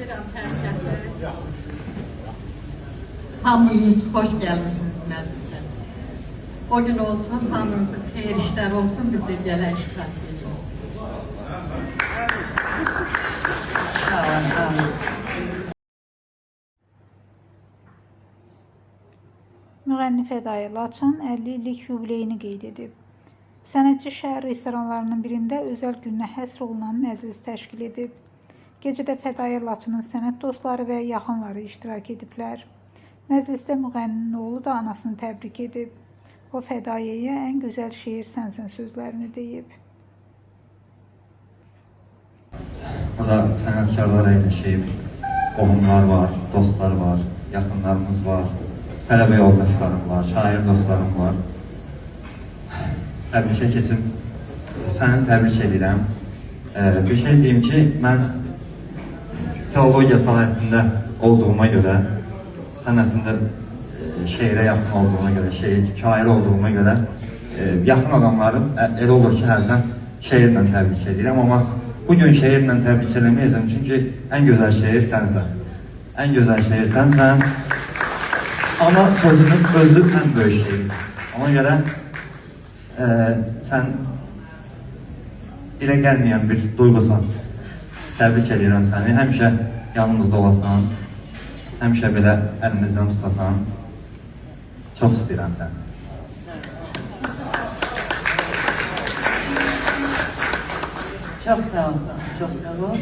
Salamlayıram hər kəsi. Hamınız xoş gəlmisiniz məclisə. O gün olsun, hamınızın xeyir işləri olsun, biz də gələk iştirak edək. Sağ olun, amin. Müğənni Fədayə Laçın 50 illik yubileyini qeyd edib. Sənətçi şəhər restoranlarının birində özəl gününə həsr olunan məclis təşkil edib. Gecədə Fədayə Laçının sənət dostları və yaxınları iştirak ediblər. Məclisdə müğənninin oğlu da anasını təbrik edib. O Fədayəyə ən gözəl şeir sənsən sözlərini deyib. Burada sənətkarlar əyləşib, qohumlar var, dostlar var, yaxınlarımız var, tələbə yoldaşlarım var, şair dostlarım var. Təbrikə keçim. Səni təbrik edirəm. Bir şey deyim ki, mən teologiya sahəsində olduğuma görə, sənətimdə şeirə yaxın olduğuma görə, şair olduğuma görə yaxın adamlarım elə olur ki, hərdən şeirlə təbrik edirəm, amma bugün şeirlə təbrik eləməyəcəm, çünki ən gözəl şeir sənsən. Ən gözəl şeir sənsən. Ana sözünün özü ən böyük şeirdir. Ona görə sən dilə gəlməyən bir duyğusan. Təbrik edirəm səni. Həmişə yanımızda olasan. Həmişə belə əlimizdən tutasan. Çox istəyirəm səni. Çox sağ ol, çox sağ ol.